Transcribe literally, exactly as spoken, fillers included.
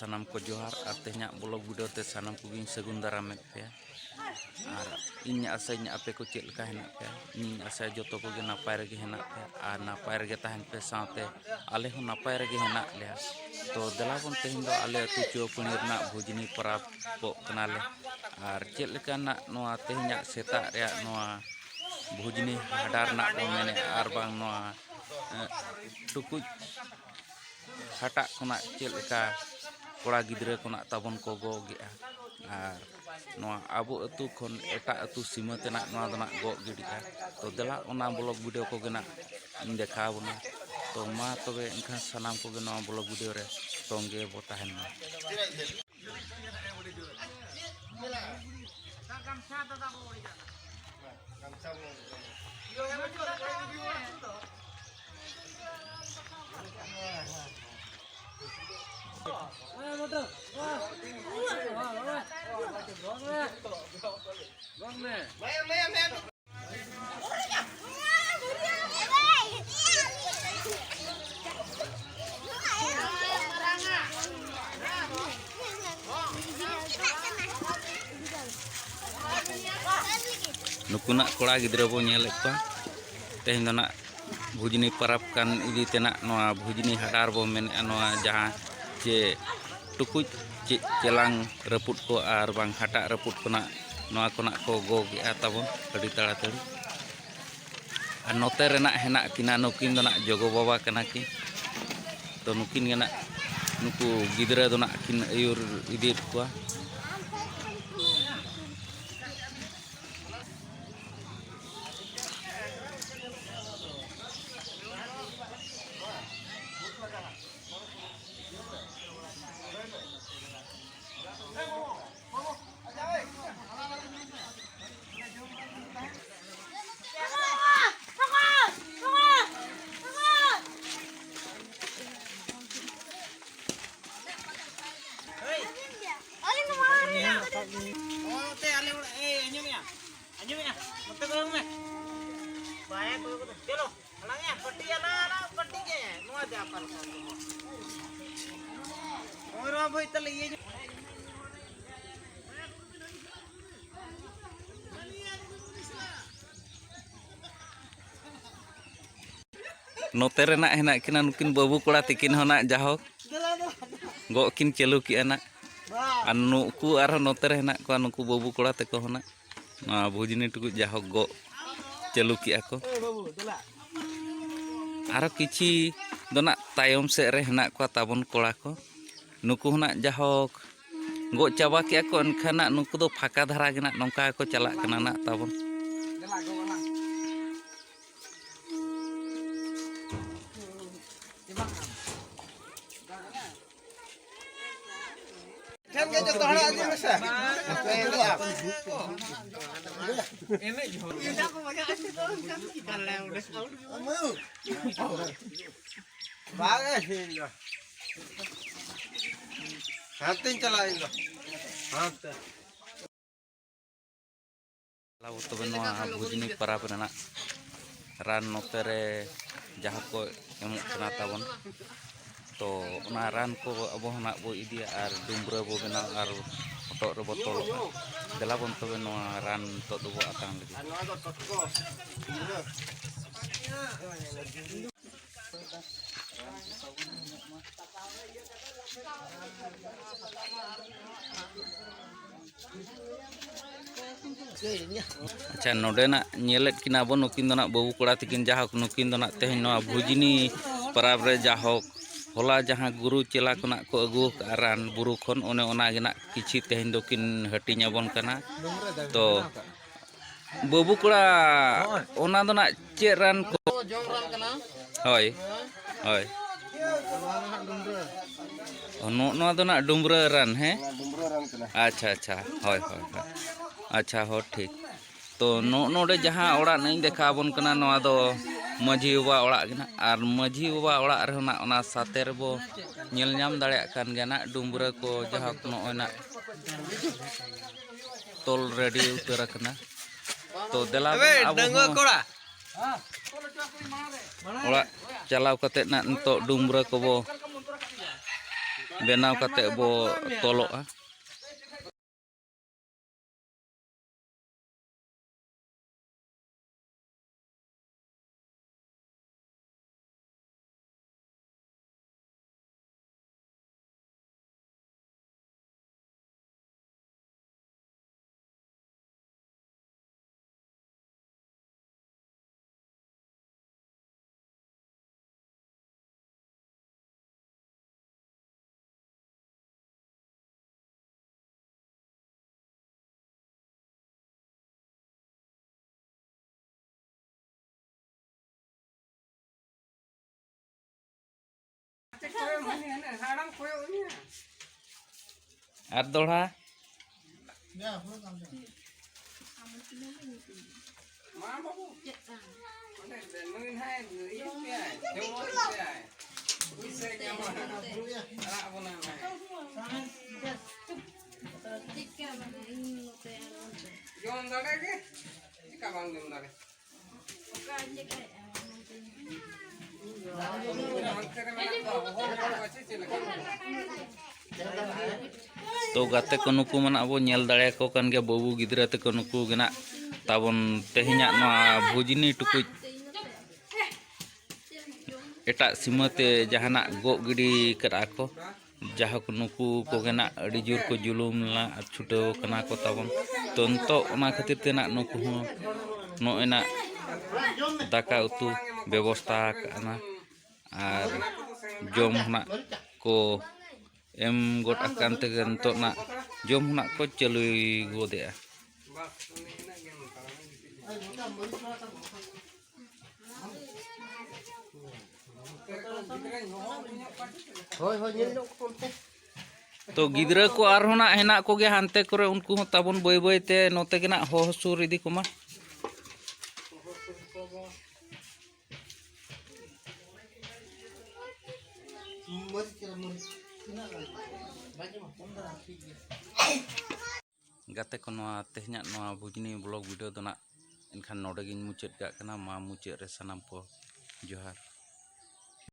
ᱥᱟᱱᱟᱢ ᱠᱚ ᱡᱚᱦᱟᱨ, ᱟᱨ ᱛᱮᱦᱮᱧᱟᱜ ᱵᱞᱚᱜ ᱵᱷᱤᱰᱤᱭᱳ ᱛᱮ ᱥᱟᱱᱟᱢ ᱠᱚᱜᱮᱧ ᱥᱟᱹᱜᱩᱱ ᱫᱟᱨᱟᱢᱮᱫ ᱯᱮᱭᱟ᱾ ᱟᱨ ᱤᱧ ᱟᱥᱟᱧ ᱟᱯᱮ ᱠᱚ ᱪᱮᱫ ᱞᱮᱠᱟ ᱦᱮᱱᱟᱜ ᱯᱮᱭᱟ, ᱤᱧ ᱟᱥᱟᱭᱟ ᱡᱚᱛᱚ ᱠᱚᱜᱮ ᱱᱟᱯᱟᱭ ᱨᱮᱜᱮ ᱦᱮᱱᱟᱜ ᱯᱮᱭᱟ᱾ ᱟᱨ ᱱᱟᱯᱟᱭ ᱨᱮᱜᱮ ᱛᱟᱦᱮᱱ ᱯᱮ, ᱥᱟᱶᱛᱮ ᱟᱞᱮ ᱦᱚᱸ ᱱᱟᱯᱟᱭ ᱨᱮᱜᱮ ᱦᱮᱱᱟᱜ ᱞᱮᱭᱟ᱾ ᱛᱚ ᱫᱮᱞᱟ ᱵᱚᱱ, ᱛᱮᱦᱮᱧ ᱫᱚ ᱟᱞᱮ ᱟᱹᱛᱩ ᱪᱩᱣᱟᱹᱯᱟᱹᱲᱤ ᱨᱮᱱᱟᱜ ᱵᱷᱩᱡᱽᱱᱤ ᱯᱚᱨᱚᱵᱚᱜ ᱠᱟᱱᱟᱞᱮ᱾ ᱟᱨ ᱪᱮᱫ ᱞᱮᱠᱟᱱᱟᱜ ᱱᱚᱣᱟ ᱛᱮᱦᱮᱧᱟᱜ ᱥᱮᱛᱟᱜ ᱨᱮᱭᱟᱜ ᱱᱚᱣᱟ ᱵᱷᱩᱡᱽᱱᱤ ᱦᱟᱰᱟ ᱨᱮᱱᱟᱜ ᱵᱚᱱ ᱢᱮᱱᱮᱫᱼᱟ, ᱟᱨ ᱵᱟᱝ ᱱᱚᱣᱟ ᱮᱸ, ᱴᱩᱠᱩᱡ ᱦᱟᱴᱟᱜ ᱠᱷᱚᱱᱟᱜ ᱪᱮᱫ ᱞᱮᱠᱟ ᱠᱚᱲᱟ ᱜᱤᱫᱽᱨᱟᱹ ᱠᱷᱚᱱᱟᱜ ᱛᱟᱵᱚᱱ ᱠᱚ ᱜᱚᱜ ᱮᱜᱼᱟ, ᱟᱨ ᱱᱚᱣᱟ ᱟᱵᱚ ᱟᱹᱛᱩ ᱠᱷᱚᱱ ᱮᱴᱟᱜ ᱟᱹᱛᱩ ᱥᱤᱢᱟᱹ ᱛᱮᱱᱟᱜ ᱱᱚᱣᱟ ᱫᱚ ᱱᱟᱜ ᱜᱚᱜ ᱜᱤᱰᱤᱜᱼᱟ᱾ ᱛᱚ ᱫᱮᱞᱟ, ᱚᱱᱟ ᱵᱞᱚᱜ ᱵᱷᱤᱰᱤᱭᱳ ᱠᱚᱜᱮ ᱱᱟᱜ ᱤᱧ ᱫᱮᱠᱷᱟᱣ ᱟᱵᱚᱱᱟ᱾ ᱛᱚ ᱢᱟ ᱛᱚᱵᱮ ᱮᱱᱠᱷᱟᱱ ᱥᱟᱱᱟᱢ ᱠᱚᱜᱮ ᱱᱚᱣᱟ ᱵᱞᱚᱜ ᱵᱷᱤᱰᱤᱭᱳ ᱨᱮ ᱛᱚᱸᱜᱮ ᱵᱚ ᱛᱟᱦᱮᱱ ᱢᱟ᱾ ᱱᱩᱠᱩᱱᱟᱜ ᱠᱚᱲᱟ ᱜᱤᱫᱽᱨᱟᱹ ᱵᱚ ᱧᱮᱞᱮᱫ ᱠᱚᱣᱟ᱾ ᱛᱮᱦᱮᱧ ᱫᱚ ᱱᱟᱜ ᱵᱷᱩᱡᱽᱱᱤ ᱯᱚᱨᱚᱵᱽ ᱠᱟᱱ ᱤᱫᱤ ᱛᱮ ᱱᱟᱜ ᱱᱚᱣᱟ ᱵᱷᱩᱡᱽᱱᱤ ᱦᱟᱰᱟᱨ ᱵᱚ ᱢᱮᱱᱮᱫᱼᱟ, ᱱᱚᱣᱟ ᱡᱟᱦᱟᱸ ᱡᱮ ᱴᱩᱠᱩᱡ ᱪᱮ-, ᱪᱮᱞᱟᱝ ᱨᱟᱹᱯᱩᱫ ᱠᱚ ᱟᱨ ᱵᱟᱝ ᱦᱟᱴᱟᱜ ᱨᱟᱹᱯᱩᱫ ᱠᱷᱚᱱᱟᱜ ᱱᱚᱣᱟ ᱠᱚᱱᱟᱜ ᱠᱚ ᱜᱚᱜᱮᱜᱼᱟ ᱛᱟᱵᱚᱱ ᱟᱹᱰᱤ ᱛᱟᱲᱟᱛᱟᱹᱲᱤ᱾ ᱟᱨ ᱱᱚᱛᱮ ᱨᱮᱱᱟᱜ ᱦᱮᱱᱟᱜ ᱠᱤᱱᱟ, ᱱᱩᱠᱤᱱ ᱫᱚ ᱱᱟᱜ ᱡᱚᱜᱚ ᱵᱟᱵᱟ ᱠᱟᱱᱟ ᱠᱤᱱ᱾ ᱛᱚ ᱱᱩᱠᱤᱱ ᱜᱮ ᱱᱟᱜ ᱱᱩᱠᱩ ᱜᱤᱫᱽᱨᱟᱹ ᱫᱚ ᱱᱟᱜ ᱠᱤᱱ ᱟᱹᱭᱩᱨ ᱤᱫᱤᱭᱮᱫ ᱠᱚᱣᱟ᱾ ᱱᱚᱛᱮ ᱟᱞᱮ ᱚᱲᱟᱜ, ᱮᱭ, ᱟᱸᱡᱚᱢᱮᱜᱼᱟ? ᱟᱸᱡᱚᱢᱮᱜᱼᱟ? ᱱᱚᱛᱮ ᱠᱚᱭᱚᱜ ᱢᱮ᱾ ᱵᱟᱭ ᱠᱚᱭᱚᱜ ᱠᱟᱫᱟ᱾ ᱪᱚᱞᱚ, ᱟᱲᱟᱝᱮᱜᱼᱟ, ᱯᱟᱹᱴᱤ ᱟᱞᱟᱝ, ᱟᱞᱟᱝ ᱯᱟᱹᱴᱤ ᱜᱮ᱾ ᱱᱚᱣᱟ ᱫᱚ ᱟᱯᱟᱱ ᱟᱯᱟᱱ ᱜᱮ᱾ ᱱᱚᱜᱼᱚᱭ ᱱᱚᱣᱟ ᱱᱚᱛᱮ ᱨᱮᱱᱟᱜ ᱦᱮᱱᱟᱜ ᱠᱤᱱᱟ ᱱᱩᱠᱤᱱ ᱵᱟᱹᱵᱩ ᱠᱚᱲᱟ ᱛᱤᱠᱤᱱ ᱦᱚᱸ ᱱᱟᱜ ᱡᱟᱦᱳᱠ ᱜᱚᱜ ᱠᱤᱱ ᱪᱟᱹᱞᱩ ᱠᱮᱜᱼᱟ ᱱᱟᱜ᱾ ᱟᱨ ᱱᱩᱠᱩ ᱟᱨᱦᱚᱸ ᱱᱚᱛᱮ ᱨᱮ ᱦᱮᱱᱟᱜ ᱠᱚᱣᱟ ᱱᱩᱠᱩ ᱵᱟᱹᱵᱩ ᱠᱚᱲᱟ ᱛᱟᱠᱚ ᱦᱚᱸ ᱱᱟᱜ᱾ ᱱᱚᱣᱟ ᱵᱷᱩᱡᱽᱱᱤ ᱴᱩᱠᱩᱡ ᱡᱟᱦᱳᱠ ᱜᱚᱜ ᱪᱟᱹᱞᱩ ᱠᱮᱜᱼᱟ ᱠᱚ᱾ ᱟᱨᱚ ᱠᱤᱪᱷᱤ ᱫᱚ ᱱᱟᱜ ᱛᱟᱭᱚᱢ ᱥᱮᱫ ᱨᱮ ᱦᱮᱱᱟᱜ ᱠᱚᱣᱟ ᱛᱟᱵᱚᱱ ᱠᱚᱲᱟ ᱠᱚ᱾ ᱱᱩᱠᱩ ᱦᱚᱸ ᱱᱟᱜ ᱡᱟᱦᱳᱠ ᱜᱚᱜ ᱪᱟᱵᱟ ᱠᱮᱜᱼᱟ ᱠᱚ, ᱮᱱᱠᱷᱟᱱ ᱱᱟᱜ ᱱᱩᱠᱩ ᱫᱚ ᱯᱷᱟᱸᱠᱟ ᱫᱷᱟᱨᱟ ᱜᱮ ᱱᱟᱜ ᱱᱚᱝᱠᱟ ᱜᱮᱠᱚ ᱪᱟᱞᱟᱜ ᱠᱟᱱᱟ ᱱᱟᱜ ᱛᱟᱵᱚᱱ᱾ ᱴᱷᱮᱱ ᱜᱮ ᱡᱚᱛᱚ ᱦᱚᱲᱟᱜ ᱤᱫᱤ ᱢᱮᱥᱮ᱾ ᱵᱟᱝ ᱮ ᱤᱧ ᱫᱚ᱾ ᱦᱟᱱᱛᱮᱧ ᱪᱟᱞᱟᱜᱼᱟ ᱤᱧ ᱫᱚ᱾ ᱦᱟᱱᱛᱮ᱾ ᱪᱟᱞᱟᱣ ᱛᱚᱵᱮ ᱱᱚᱣᱟ ᱵᱷᱩᱡᱽᱱᱤ ᱯᱟᱨᱟᱵᱽ ᱨᱮᱱᱟᱜ ᱨᱟᱱ ᱱᱚᱛᱮ ᱨᱮ ᱡᱟᱦᱟᱸ ᱠᱚ ᱮᱢᱚᱜ ᱠᱟᱱᱟ ᱛᱟᱵᱚᱱ, ᱛᱚ ᱚᱱᱟ ᱨᱟᱱ ᱠᱚ ᱟᱵᱚ ᱦᱚᱸ ᱱᱟᱜ ᱵᱚ ᱤᱫᱤᱭᱟ ᱟᱨ ᱰᱩᱢᱵᱽᱨᱟᱹ ᱵᱚ ᱵᱮᱱᱟᱣ ᱟᱨ ᱦᱚᱴᱚᱜ ᱨᱮᱵᱚ ᱛᱚᱞᱚᱜᱼᱟ᱾ ᱫᱮᱞᱟ ᱵᱚᱱ ᱛᱚᱵᱮ ᱱᱚᱣᱟ ᱨᱟᱱ ᱱᱤᱛᱚᱜ ᱫᱚᱵᱚ ᱟᱛᱟᱝ ᱞᱮᱜᱮ᱾ ᱟᱪᱪᱷᱟ, ᱱᱚᱰᱮᱱᱟᱜ ᱧᱮᱞᱮᱫ ᱠᱤᱱᱟ ᱵᱚᱱ, ᱱᱩᱠᱤᱱ ᱫᱚ ᱱᱟᱜ ᱵᱟᱹᱵᱩ ᱠᱚᱲᱟ ᱛᱟᱹᱠᱤᱱ, ᱡᱟᱦᱳᱠ ᱱᱩᱠᱤᱱ ᱫᱚ ᱱᱟᱜ ᱛᱮᱦᱮᱧ ᱱᱚᱣᱟ ᱵᱷᱩᱡᱽᱱᱤ ᱯᱟᱨᱟᱵᱽ ᱨᱮ ᱡᱟᱦᱳᱠ ᱦᱚᱞᱟ ᱡᱟᱦᱟᱸ ᱜᱩᱨᱩ ᱪᱮᱞᱟ ᱠᱷᱚᱱᱟᱜ ᱠᱚ ᱟᱹᱜᱩ ᱟᱠᱟᱫᱼᱟ ᱨᱟᱱ ᱵᱩᱨᱩ ᱠᱷᱚᱱ, ᱚᱱᱮ ᱚᱱᱟ ᱜᱮ ᱱᱟᱜ ᱠᱤᱪᱷᱤ ᱛᱮᱦᱮᱧ ᱫᱚᱠᱤᱱ ᱦᱟᱹᱴᱤᱧ ᱟᱵᱚᱱ ᱠᱟᱱᱟ᱾ ᱛᱚ ᱵᱟᱹᱵᱩ ᱠᱚᱲᱟ, ᱚᱱᱟ ᱫᱚ ᱱᱟᱜ ᱪᱮᱫ ᱨᱟᱱ ᱠᱚ? ᱡᱚᱢ ᱨᱟᱱ ᱠᱟᱱᱟ᱾ ᱦᱳᱭ, ᱦᱳᱭ᱾ ᱱᱚᱣᱟ ᱫᱚ ᱱᱟᱜ ᱰᱩᱢᱵᱽᱨᱟᱹ᱾ ᱱᱚᱜᱼᱚ ᱱᱚᱣᱟ ᱫᱚ ᱱᱟᱜ ᱰᱩᱢᱵᱽᱨᱟᱹ ᱨᱟᱱ, ᱦᱮᱸ? ᱱᱚᱣᱟ ᱰᱩᱢᱵᱽᱨᱟᱹ ᱨᱟᱱ ᱠᱟᱱᱟ᱾ ᱟᱪᱪᱷᱟ, ᱟᱪᱪᱷᱟ, ᱦᱳᱭ, ᱦᱳᱭ, ᱦᱳᱭ᱾ ᱟᱪᱪᱷᱟ, ᱦᱳᱭ, ᱴᱷᱤᱠ᱾ ᱛᱚ ᱱᱚᱜᱼᱚ ᱱᱚᱰᱮ ᱡᱟᱦᱟᱸ ᱚᱲᱟᱜ ᱱᱟᱜ ᱤᱧ ᱫᱮᱠᱷᱟᱣ ᱟᱵᱚᱱ ᱠᱟᱱᱟ, ᱱᱚᱣᱟ ᱫᱚ ᱢᱟᱹᱡᱷᱤ ᱵᱟᱵᱟ ᱚᱲᱟᱜ ᱜᱮ ᱱᱟᱜ᱾ ᱟᱨ ᱢᱟᱹᱡᱷᱤ ᱵᱟᱵᱟ ᱚᱲᱟᱜ ᱨᱮᱦᱚᱸ ᱱᱟᱜ ᱚᱱᱟ ᱥᱟᱛᱮ ᱨᱮᱵᱚ ᱧᱮᱞ ᱧᱟᱢ ᱫᱟᱲᱮᱭᱟᱜ ᱠᱟᱱ ᱜᱮᱭᱟ ᱱᱟᱜ ᱰᱩᱢᱵᱽᱨᱟᱹ ᱠᱚ, ᱡᱟᱦᱟᱸ ᱱᱚᱜᱼᱚᱭ ᱱᱟᱜ ᱛᱚᱞ ᱨᱮᱰᱤ ᱩᱛᱟᱹᱨ ᱟᱠᱟᱱᱟ᱾ ᱛᱚ ᱫᱮᱞᱟ ᱵᱚᱱ ᱟᱵᱚ ᱰᱟᱺᱜᱩᱣᱟᱹ ᱦᱚᱸ ᱠᱚᱲᱟ᱾ ᱚᱲᱟᱜ ᱪᱟᱞᱟᱣ ᱠᱟᱛᱮ ᱱᱟᱜ ᱱᱤᱛᱚᱜ ᱰᱩᱢᱵᱽᱨᱟᱹ ᱠᱚᱵᱚ ᱵᱮᱱᱟᱣ ᱠᱟᱛᱮ ᱵᱚ ᱛᱚᱞᱚᱜᱼᱟ᱾ ᱟᱨ ᱫᱚᱦᱲᱟ᱾ ᱢᱟ ᱵᱟᱹᱵᱩ, ᱚᱸᱰᱮ ᱱᱩᱭ ᱱᱟᱦᱟᱜ ᱤᱭᱟᱹ ᱯᱮᱭᱟᱭ, ᱡᱚᱢ ᱯᱮᱭᱟᱭ᱾ ᱯᱩᱭᱥᱟᱹ ᱧᱟᱢᱟ᱾ ᱟᱲᱟᱜ ᱵᱚᱱᱟ ᱱᱟᱦᱟᱜ᱾ ᱡᱚᱢ ᱫᱟᱲᱮ ᱜᱮ, ᱪᱮᱠᱟ ᱵᱟᱝ ᱡᱚᱢ ᱫᱟᱲᱮ? ᱛᱚ ᱜᱟᱛᱮ ᱠᱚ, ᱱᱩᱠᱩ ᱢᱟ ᱱᱟᱜ ᱵᱚ ᱧᱮᱞ ᱫᱟᱲᱮᱭᱟᱠᱚ ᱠᱟᱱ ᱜᱮᱭᱟ, ᱵᱟᱹᱵᱩ ᱜᱤᱫᱽᱨᱟᱹ ᱛᱟᱠᱚ ᱱᱩᱠᱩ ᱜᱮ ᱱᱟᱜ ᱛᱟᱵᱚᱱ ᱛᱮᱦᱮᱧᱟᱜ ᱱᱚᱣᱟ ᱵᱷᱩᱡᱽᱱᱤ ᱴᱩᱠᱩᱡ ᱮᱴᱟᱜ ᱥᱤᱢᱟᱹ ᱛᱮ ᱡᱟᱦᱟᱱᱟᱜ ᱜᱚᱜ ᱜᱤᱰᱤ ᱠᱟᱜᱼᱟ ᱠᱚ᱾ ᱡᱟᱦᱳᱠ, ᱱᱩᱠᱩ ᱠᱚᱜᱮ ᱱᱟᱜ ᱟᱹᱰᱤ ᱡᱳᱨ ᱠᱚ ᱡᱩᱞᱩᱢ ᱞᱮᱱᱟ ᱟᱨ ᱪᱷᱩᱴᱟᱹᱣ ᱠᱟᱱᱟ ᱠᱚ ᱛᱟᱵᱚᱱ᱾ ᱛᱚ, ᱱᱤᱛᱚᱜ ᱚᱱᱟ ᱠᱷᱟᱹᱛᱤᱨ ᱛᱮ ᱱᱟᱜ ᱱᱩᱠᱩ ᱦᱚᱸ ᱱᱚᱜᱼᱚᱭ ᱱᱟᱜ ᱫᱟᱠᱟ ᱩᱛᱩ ᱵᱮᱵᱚᱥᱛᱷᱟ ᱟᱠᱟᱱᱟ ᱟᱨ ᱡᱚᱢ ᱦᱚᱸ ᱱᱟᱜ ᱠᱚ ᱮᱢ ᱜᱚᱫ ᱟᱠᱟᱱ ᱛᱮᱜᱮ ᱱᱤᱛᱚᱜ ᱱᱟᱜ ᱡᱚᱢ ᱦᱚᱸ ᱱᱟᱜ ᱠᱚ ᱪᱟᱹᱞᱩᱭ ᱜᱚᱫᱮᱜᱼᱟ᱾ ᱦᱳᱭ, ᱦᱳᱭ, ᱧᱮᱞ ᱧᱚᱜ ᱠᱚ ᱚᱱᱛᱮ᱾ ᱛᱚ ᱜᱤᱫᱽᱨᱟᱹ ᱠᱚ ᱟᱨᱦᱚᱸ ᱱᱟᱜ ᱦᱮᱱᱟᱜ ᱠᱚᱜᱮᱭᱟ ᱦᱟᱱᱛᱮ ᱠᱚᱨᱮ, ᱩᱱᱠᱩ ᱦᱚᱸ ᱛᱟᱵᱚᱱ ᱵᱟᱹᱭ ᱵᱟᱹᱭ ᱛᱮ ᱱᱚᱛᱮ ᱜᱮ ᱱᱟᱜ ᱦᱚᱦᱚ ᱥᱩᱨ ᱤᱫᱤ ᱠᱚᱢᱟ᱾ ᱢᱟᱹᱨᱤᱪ ᱠᱟᱱᱟ, ᱢᱟᱹᱨᱤᱪ᱾ ᱛᱤᱱᱟᱹᱜ ᱜᱟᱱ? ᱵᱟᱝ ᱧᱟᱢᱚᱜ, ᱠᱚᱢ ᱫᱷᱟᱨᱟ, ᱴᱷᱤᱠ ᱜᱮᱭᱟ᱾ ᱜᱟᱛᱮ ᱠᱚ, ᱱᱚᱣᱟ ᱛᱮᱦᱮᱧᱟᱜ ᱱᱚᱣᱟ ᱵᱷᱩᱡᱽᱱᱤ vlog video ᱫᱚ ᱱᱟᱜ ᱮᱱᱠᱷᱟᱱ ᱱᱚᱰᱮ ᱜᱤᱧ ᱢᱩᱪᱟᱹᱫ ᱠᱟᱜ ᱠᱟᱱᱟ᱾ ᱢᱟ ᱢᱩᱪᱟᱹᱫ ᱨᱮ ᱥᱟᱱᱟᱢ ᱠᱚ ᱡᱚᱦᱟᱨ᱾